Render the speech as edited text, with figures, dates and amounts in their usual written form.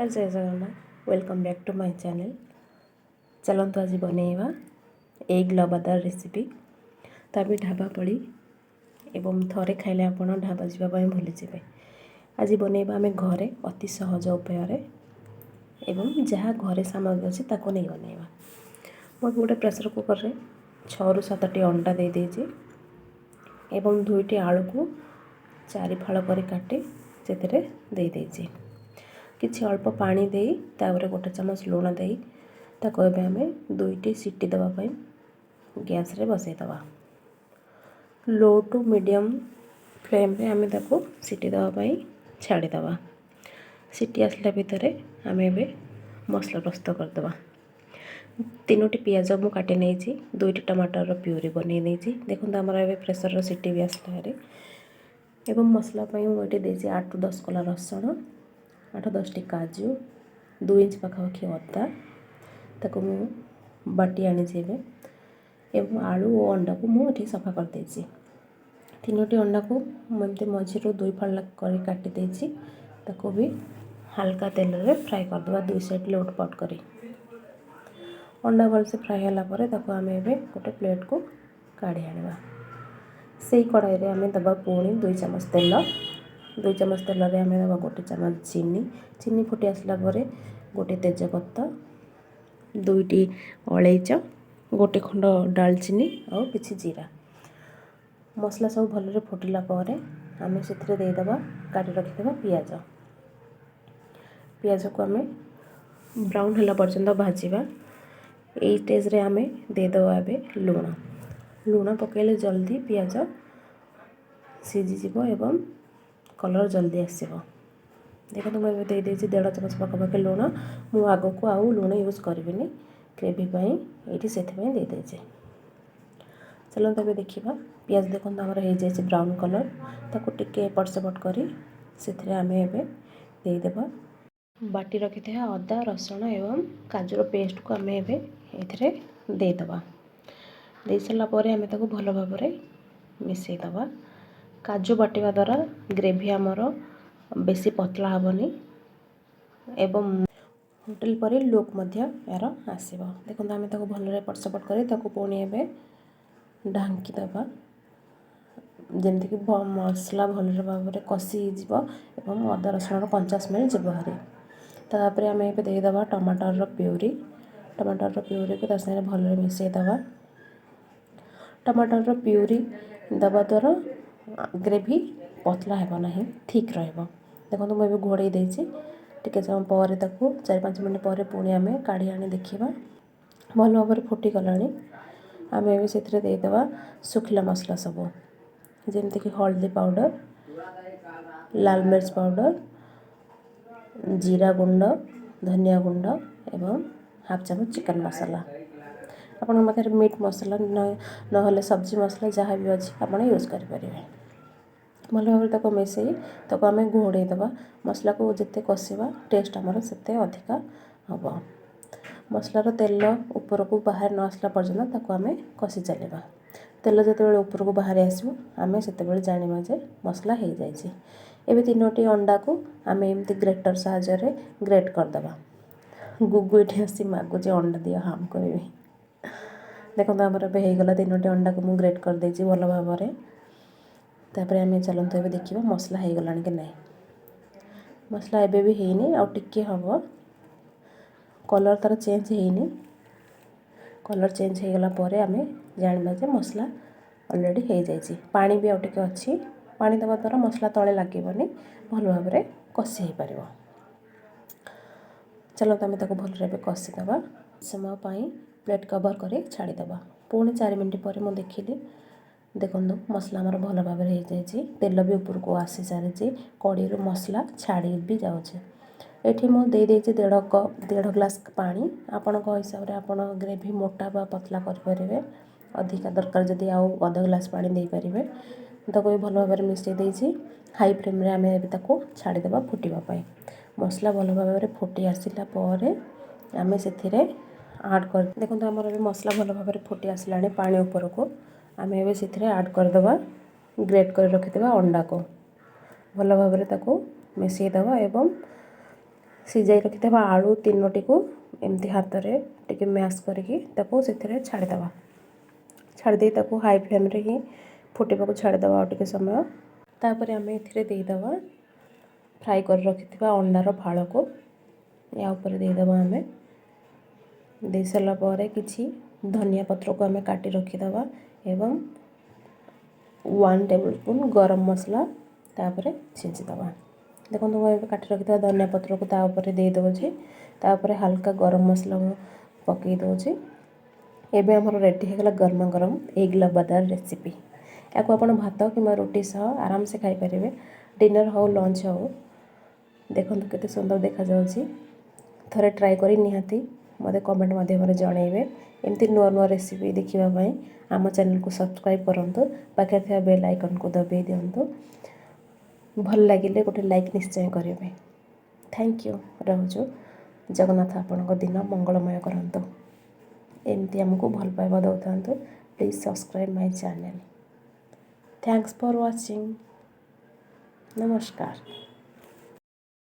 Jay Jagannath, welcome back to my channel. ଚାଲନ୍ତୁ, ଆଜି ବନେଇବା ଏଗ୍ ଲବାଦାର ରେସିପି, ତା ବି ଢାବା ଭଳି ଏବଂ ଥରେ ଖାଇଲେ ଆପଣ ଢାବା ଯିବା ପାଇଁ ଭୁଲିଯିବେ। ଆଜି ବନେଇବା ଆମେ ଘରେ ଅତି ସହଜ ଉପାୟରେ ଏବଂ ଯାହା ଘରେ ସାମଗ୍ରୀ ଅଛି, ତାକୁ ନେଇ ବନେଇବା। ମୁଁ ଗୋଟେ ପ୍ରେସର୍ କୁକର୍ରେ ଛଅରୁ ସାତଟି ଅଣ୍ଡା ଦେଇଦେଇଛି ଏବଂ ଦୁଇଟି ଆଳୁକୁ ଚାରି ଫାଳ କରି କାଟି ସେଥିରେ ଦେଇଦେଇଛି। କିଛି ଅଳ୍ପ ପାଣି ଦେଇ, ତାପରେ ଗୋଟେ ଚାମଚ ଲୁଣ ଦେଇ ତାକୁ ଏବେ ଆମେ ଦୁଇଟି ସିଟି ଦେବା ପାଇଁ ଗ୍ୟାସ୍ରେ ବସାଇଦେବା। ଲୋ ଟୁ ମିଡ଼ିୟମ୍ ଫ୍ଲେମ୍ରେ ଆମେ ତାକୁ ସିଟି ଦେବା ପାଇଁ ଛାଡ଼ିଦେବା। ସିଟି ଆସିଲା ଭିତରେ ଆମେ ଏବେ ମସଲା ପ୍ରସ୍ତୁତ କରିଦେବା। ତିନୋଟି ପିଆଜ ମୁଁ କାଟି ନେଇଛି, ଦୁଇଟି ଟମାଟରର ପ୍ୟୁରି ବନେଇ ନେଇଛି। ଦେଖନ୍ତୁ, ଆମର ଏବେ ପ୍ରେସରର ସିଟି ବି ଆସିଲା ଭାରି। ଏବଂ ମସଲା ପାଇଁ ମୁଁ ଏଠି ଦେଇଛି 8ରୁ 10 କୋଲା ରସୁଣ, 8-10ଟି କାଜୁ, 2 ଇଞ୍ଚ ପାଖାପାଖି ଅଦା, ତାକୁ ମୁଁ ବାଟି ଆଣିଛି ଏବେ। ଏବଂ ଆଳୁ ଓ ଅଣ୍ଡାକୁ ମୁଁ ଏଠି ସଫା କରିଦେଇଛି। ତିନୋଟି ଅଣ୍ଡାକୁ ମୁଁ ଏମିତି ମଝିରୁ ଦୁଇ ଫାଳ କରି କାଟି ଦେଇଛି। ତାକୁ ବି ହାଲକା ତେଲରେ ଫ୍ରାଏ କରିଦେବା, ଦୁଇ ସାଇଡ଼୍ ଲୋଟ ପଟ କରି। ଅଣ୍ଡା ଭଲସେ ଫ୍ରାଏ ହେଲା ପରେ ତାକୁ ଆମେ ଏବେ ଗୋଟେ ପ୍ଲେଟ୍କୁ କାଢ଼ି ଆଣିବା। ସେଇ କଢ଼ାଇରେ ଆମେ ଦେବା ପୁଣି 2 ଚାମଚ ତେଲ। 2 ଚାମଚ ତେଲରେ ଆମେ ଦେବା ଗୋଟେ ଚାମଚ ଚିନି। ଚିନି ଫୁଟି ଆସିଲା ପରେ ଗୋଟେ ତେଜପତ୍ର, ଦୁଇଟି ଅଳେଇଚ, ଗୋଟେ ଖଣ୍ଡ ଡାଲଚିନି ଆଉ କିଛି ଜିରା। ମସଲା ସବୁ ଭଲରେ ଫୁଟିଲା ପରେ ଆମେ ସେଥିରେ ଦେଇଦେବା କାଟି ରଖିଥିବା ପିଆଜ। ପିଆଜକୁ ଆମେ ବ୍ରାଉନ୍ ହେଲା ପର୍ଯ୍ୟନ୍ତ ଭାଜିବା। ଏଇ ଷ୍ଟେଜ୍ରେ ଆମେ ଦେଇଦେବା ଏବେ ଲୁଣ। ଲୁଣ ପକାଇଲେ ଜଲ୍ଦି ପିଆଜ ସିଝିଯିବ ଏବଂ କଲର୍ ଜଲ୍ଦି ଆସିବ। ଦେଖନ୍ତୁ, ମୁଁ ଏବେ ଦେଇଦେଇଛି ଦେଢ଼ ଚାମଚ ପାଖାପାଖି ଲୁଣ। ମୁଁ ଆଗକୁ ଆଉ ଲୁଣ ୟୁଜ୍ କରିବିନି ଗ୍ରେଭି ପାଇଁ, ଏଇଠି ସେଥିପାଇଁ ଦେଇଦେଇଛି। ଚାଲନ୍ତୁ, ଏବେ ଦେଖିବା। ପିଆଜ ଦେଖନ୍ତୁ, ଆମର ହେଇଯାଇଛି ବ୍ରାଉନ୍ କଲର୍। ତାକୁ ଟିକେ ଏପଟ ସେପଟ କରି ସେଥିରେ ଆମେ ଏବେ ଦେଇଦେବା ବାଟି ରଖିଥିବା ଅଦା, ରସୁଣ ଏବଂ କାଜୁର ପେଷ୍ଟକୁ। ଆମେ ଏବେ ଏଥିରେ ଦେଇଦେବା। ଦେଇସାରିଲା ପରେ ଆମେ ତାକୁ ଭଲ ଭାବରେ ମିଶାଇଦେବା। କାଜୁ ବାଟିବା ଦ୍ୱାରା ଗ୍ରେଭି ଆମର ବେଶୀ ପତଳା ହେବନି ଏବଂ ହୋଟେଲ ପରି ଲୁକ୍ ମଧ୍ୟ ଏହାର ଆସିବ। ଦେଖନ୍ତୁ, ଆମେ ତାକୁ ଭଲରେ ଏପଟ ସେପଟ କରି ତାକୁ ପୁଣି ଏବେ ଢାଙ୍କି ଦେବା, ଯେମିତିକି ମସଲା ଭଲରେ ଭାବରେ କଷି ହେଇଯିବ ଏବଂ ଅଦା ରସୁଣର କଞ୍ଚା ସ୍ମେଲ୍ ଯିବ ଭାରି। ତାପରେ ଆମେ ଏବେ ଦେଇଦେବା ଟମାଟରର ପ୍ୟୁରି। ଟମାଟରର ପ୍ୟୁରିକୁ ତା ସାଙ୍ଗରେ ଭଲରେ ମିଶାଇ ଦେବା। ଟମାଟରର ପ୍ୟୁରି ଦେବା ଦ୍ୱାରା ଗ୍ରେଭି ପତଳା ହେବ ନାହିଁ, ଥିକ୍ ରହିବ। ଦେଖନ୍ତୁ, ମୁଁ ଏବେ ଘୋଡ଼େଇ ଦେଇଛି। ଟିକେ ସମୟ ପରେ ତାକୁ 4-5 ମିନିଟ୍ ପରେ ପୁଣି ଆମେ କାଢ଼ି ଆଣି ଦେଖିବା। ଭଲ ଭାବରେ ଫୁଟିଗଲାଣି। ଆମେ ଏବେ ସେଥିରେ ଦେଇଦେବା ଶୁଖିଲା ମସଲା ସବୁ, ଯେମିତିକି ହଳଦୀ ପାଉଡ଼ର, ଲାଲ ମିର୍ଚ ପାଉଡ଼ର, ଜିରା ଗୁଣ୍ଡ, ଧନିଆ ଗୁଣ୍ଡ ଏବଂ ହାଫ୍ ଚାମଚ ଚିକେନ୍ ମସଲା। ଆପଣଙ୍କ ପାଖରେ ମିଟ୍ ମସଲା ନହେଲେ ସବଜି ମସଲା ଯାହା ବି ଅଛି, ଆପଣ ୟୁଜ୍ କରିପାରିବେ। ଭଲ ଭାବରେ ତାକୁ ମିଶାଇ ତାକୁ ଆମେ ଘୋଡ଼େଇ ଦେବା। ମସଲାକୁ ଯେତେ କଷିବା, ଟେଷ୍ଟ ଆମର ସେତେ ଅଧିକା ହେବ। ମସଲାର ତେଲ ଉପରକୁ ବାହାରି ନ ଆସିଲା ପର୍ଯ୍ୟନ୍ତ ତାକୁ ଆମେ କଷି ଚାଲିବା। ତେଲ ଯେତେବେଳେ ଉପରକୁ ବାହାରି ଆସିବ, ଆମେ ସେତେବେଳେ ଜାଣିବା ଯେ ମସଲା ହେଇଯାଇଛି। ଏବେ ତିନୋଟି ଅଣ୍ଡାକୁ ଆମେ ଏମିତି ଗ୍ରେଟର୍ ସାହାଯ୍ୟରେ ଗ୍ରେଟ୍ କରିଦେବା। ଗୁଗୁ ଏଠି ଆସି ମାଗୁଛି, "ଅଣ୍ଡା ଦିଅ, ହାମ୍ କରିବି।" ଦେଖନ୍ତୁ, ଆମର ଏବେ ହେଇଗଲା। ତିନୋଟି ଅଣ୍ଡାକୁ ମୁଁ ଗ୍ରେଟ୍ କରିଦେଇଛି ଭଲ ଭାବରେ। ତାପରେ ଆମେ ଚାଲନ୍ତୁ ଏବେ ଦେଖିବା ମସଲା ହେଇଗଲାଣି କି ନାହିଁ। ମସଲା ଏବେ ବି ହେଇନି, ଆଉ ଟିକେ ହେବ। କଲର୍ ତା'ର ଚେଞ୍ଜ ହେଇନି। କଲର୍ ଚେଞ୍ଜ ହେଇଗଲା ପରେ ଆମେ ଜାଣିବା ଯେ ମସଲା ଅଲରେଡ଼ି ହେଇଯାଇଛି। ପାଣି ବି ଆଉ ଟିକେ ଅଛି। ପାଣି ଦେବା ଦ୍ୱାରା ମସଲା ତଳେ ଲାଗିବନି, ଭଲ ଭାବରେ କଷି ହେଇପାରିବ। ଚାଲନ୍ତୁ, ଆମେ ତାକୁ ଭଲରେ ଏବେ କଷିଦେବା। ସମୟ ପାଇଁ ପ୍ଲେଟ୍ କଭର୍ କରି ଛାଡ଼ିଦେବା। ପୁଣି 4 ମିନିଟ୍ ପରେ ମୁଁ ଦେଖିଲି। ଦେଖନ୍ତୁ, ମସଲା ଆମର ଭଲ ଭାବରେ ହେଇଯାଇଛି। ତେଲ ବି ଉପରକୁ ଆସିସାରିଛି, କଡ଼େଇରୁ ମସଲା ଛାଡ଼ି ବି ଯାଉଛି। ଏଠି ମୁଁ ଦେଇଦେଇଛି ଦେଢ଼ କପ୍, ଦେଢ଼ ଗ୍ଲାସ୍ ପାଣି। ଆପଣଙ୍କ ହିସାବରେ ଆପଣ ଗ୍ରେଭି ମୋଟା ବା ପତଳା କରିପାରିବେ। ଅଧିକା ଦରକାର ଯଦି, ଆଉ ଅଧ ଗ୍ଲାସ୍ ପାଣି ଦେଇପାରିବେ। ତାକୁ ବି ଭଲ ଭାବରେ ମିଶାଇ ଦେଇଛି। ହାଇ ଫ୍ଲେମ୍ରେ ଆମେ ଏବେ ତାକୁ ଛାଡ଼ିଦେବା ଫୁଟିବା ପାଇଁ। ମସଲା ଭଲ ଭାବରେ ଫୁଟି ଆସିଲା ପରେ ଆମେ ସେଥିରେ ଆଡ଼୍ କରି, ଦେଖନ୍ତୁ, ଆମର ଏବେ ମସଲା ଭଲ ଭାବରେ ଫୁଟି ଆସିଲାଣି ପାଣି ଉପରକୁ। ଆମେ ଏବେ ସେଥିରେ ଆଡ଼୍ କରିଦେବା ଗ୍ରେଟ୍ କରି ରଖିଥିବା ଅଣ୍ଡାକୁ। ଭଲ ଭାବରେ ତାକୁ ମିଶାଇଦେବା ଏବଂ ସିଝାଇ ରଖିଥିବା ଆଳୁ ତିନୋଟିକୁ ଏମିତି ହାତରେ ଟିକେ ମ୍ୟାସ୍ କରିକି ତାକୁ ସେଥିରେ ଛାଡ଼ିଦେବା। ଛାଡ଼ିଦେଇ ତାକୁ ହାଇ ଫ୍ଲେମ୍ରେ ହିଁ ଫୁଟିବାକୁ ଛାଡ଼ିଦେବା ଆଉ ଟିକେ ସମୟ। ତାପରେ ଆମେ ଏଥିରେ ଦେଇଦେବା ଫ୍ରାଏ କରି ରଖିଥିବା ଅଣ୍ଡାର ଫାଳକୁ। ୟା ଉପରେ ଦେଇଦେବା ଆମେ। ଦେଇସାରିଲା ପରେ କିଛି ଧନିଆ ପତ୍ରକୁ ଆମେ କାଟି ରଖିଦେବା ଏବଂ 1 ଟେବୁଲ୍ ସ୍ପୁନ୍ ଗରମ ମସଲା ତାପରେ ଛିଞ୍ଚିଦେବା। ଦେଖନ୍ତୁ, ମୁଁ ଏବେ କାଟି ରଖିଥିବା ଧନିଆ ପତ୍ରକୁ ତା ଉପରେ ଦେଇଦେଉଛି। ତାପରେ ହାଲକା ଗରମ ମସଲା ମୁଁ ପକାଇ ଦେଉଛି। ଏବେ ଆମର ରେଡ଼ି ହେଇଗଲା ଗରମା ଗରମ ଏଗ୍ ଲବାଦାର ରେସିପି। ଏହାକୁ ଆପଣ ଭାତ କିମ୍ବା ରୁଟି ସହ ଆରାମସେ ଖାଇପାରିବେ, ଡିନର୍ ହେଉ, ଲଞ୍ଚ ହେଉ। ଦେଖନ୍ତୁ, କେତେ ସୁନ୍ଦର ଦେଖାଯାଉଛି। ଥରେ ଟ୍ରାଏ କରି ନିହାତି ମୋତେ କମେଣ୍ଟ ମାଧ୍ୟମରେ ଜଣାଇବେ। ଏମିତି ନୂଆ ନୂଆ ରେସିପି ଦେଖିବା ପାଇଁ ଆମ ଚ୍ୟାନେଲକୁ ସବସ୍କ୍ରାଇବ୍ କରନ୍ତୁ, ପାଖରେ ଥିବା ବେଲ୍ ଆଇକନ୍କୁ ଦବାଇ ଦିଅନ୍ତୁ। ଭଲ ଲାଗିଲେ ଗୋଟେ ଲାଇକ୍ ନିଶ୍ଚୟ କରିବେ। Thank you, ରହୁଛୁ। ଜଗନ୍ନାଥ ଆପଣଙ୍କ ଦିନ ମଙ୍ଗଳମୟ କରନ୍ତୁ। ଏମିତି ଆମକୁ ଭଲ ପାଇବା ଦେଉଥାନ୍ତୁ। Please subscribe my channel. Thanks for watching. ନମସ୍କାର।